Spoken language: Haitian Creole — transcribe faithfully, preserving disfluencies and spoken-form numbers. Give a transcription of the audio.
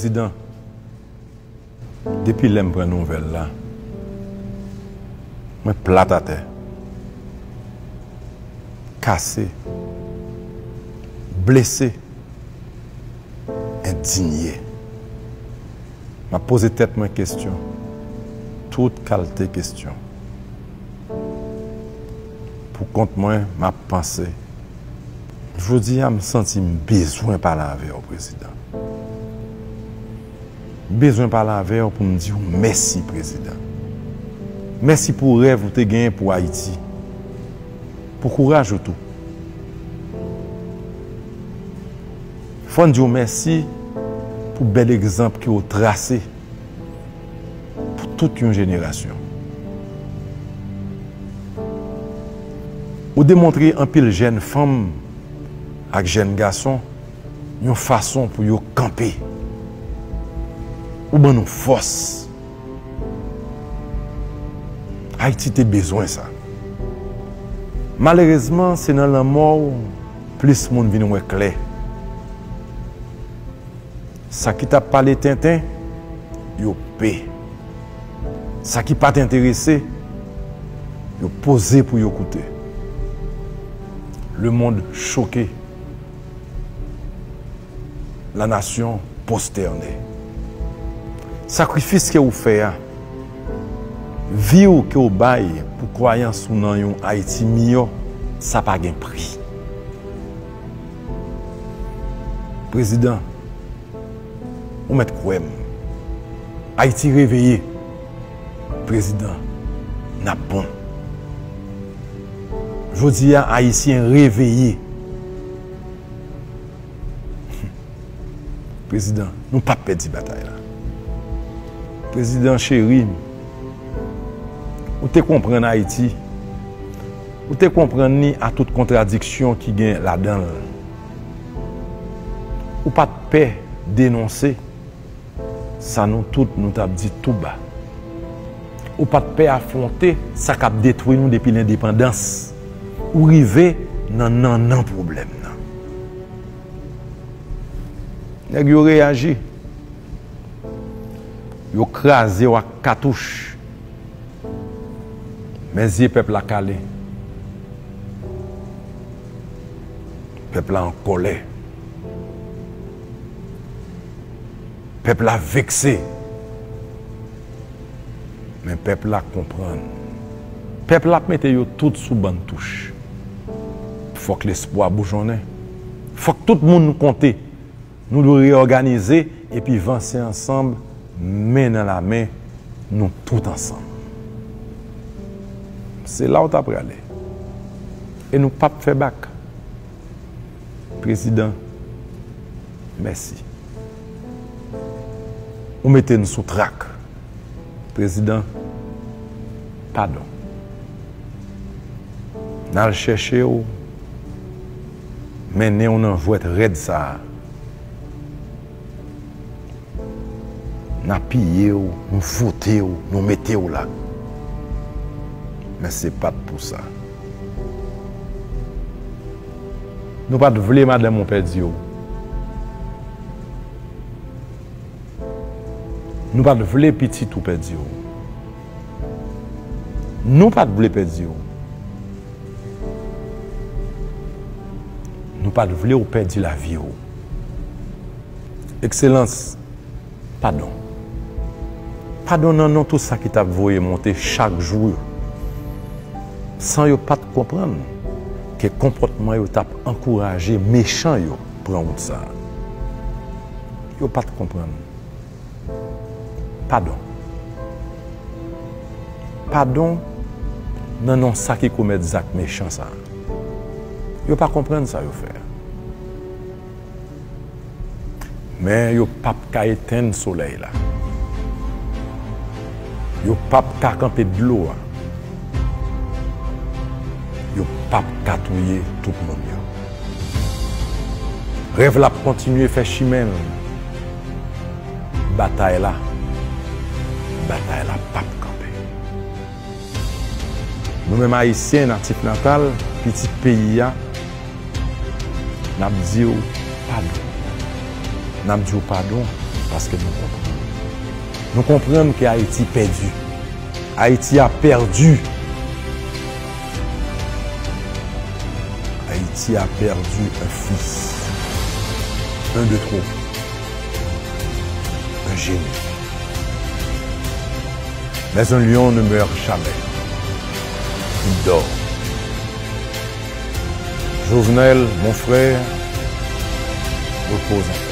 Prezidan, depi lè m pran nouvèl la, mwen plat atè, kase, blese, endinye. M ap poze tèt mwen kesyon, tout kalte kesyon. Pou kont mwen, m ap panse. Jodi a, m santi m bezwen pale avè w, Prezidan. M bezwen pale avè w pou m di w mèsi, Prezidan. Mèsi pou rèv ou te genyen pou Ayiti. Pou kouraj ou tou. Fò n di w mèsi pou bèl egzanp ke w trase pou tout yon jenerasyon. Ou demontre anpil jèn fanm ak jèn gason yon fason pou yo kanpe. Ou ban nou fòs. Ayiti te bezwen sa. Malerezman, se nan lanmò w plis moun vin wè klè. Sa ki t ap pale tenten, yo pe. Sa ki pa t enterese, yo poze pou yo koute. Le monde choqué. La nation prosternée. Sakrifis ke ou fè a, vi w ke w bay pou kwayans ou nan yon Ayiti miyò, sa pa gen pri. Prezidan, ou mèt kwè m. Ayiti reveye. Prezidan, n ap bon. Jodi a, Ayisyen reveye. Prezidan, nou p ap pèdi batay la. Prezidan cheri, ou te konprann Ayiti. Ou te konprann li a tout kontradiksyon ki gen ladan l. Ou pa t pè denonse sa nou tout nou t ap di tou ba. Ou pa t pè afwonte sa k ap detwi nou depi lendepandans. Ou rive nan nannan pwoblèm nan. Nèg yo reyaji. Yo kraze w ak katouch. Men zye pèp la kale. Pèp la an kòlè. Pèp la vekse. Men pèp la konprann. Pèp la ap mete yo tout sou bann touch. Fòk lespwa boujonnen. Fòk tout moun konte. Nou dwe reyòganize epi vanse ansanm, men nan lamen, nou tout ansanm. Se la w ta prale. E nou p ap fè bak. Prezidan, mèsi. Ou mete n sou trak. Prezidan, padon. N al chèche w, mennen w nan jwèt rèd sa a. N apiye w, nou vote w, nou mete w la. Men se pa t pou sa. Nou pa t vle madanm ou pèdi w. Nou pa t vle pitit ou pèdi w. Nou pa t vle pèdi w. Nou pa t vle w pèdi lavi w. Ekselans, padon. Padon nan non tout sa ki t ap voye monte chak jou yo. San yo pa t konprann ke konpòtman yo t ap ankouraje mechan yo pran wout sa a. Yo pa t konprann. Padon. Padon nan non sa ki komèt zak mechan sa a. Yo pa konprann sa yo fè a. Men yo p ap ka etenn solèy la. Yo p ap ka kanpe dlo a. Yo p ap ka touye tout moun yo. Rèv la ap kontinye fè chimen l. Batay la, batay la p ap kanpe. Nou menm Ayisyen natif natal, pitit peyi a, n ap di w padon. N ap di w padon Paske nou konprann. Nou konprann ke Ayiti pèdi. Ayiti a pèdi. Ayiti a pèdi un fils. Un de trop. Un génie. Mais un lion ne meurt jamais. Il dort. Jovenel, mon frère, repose en paix.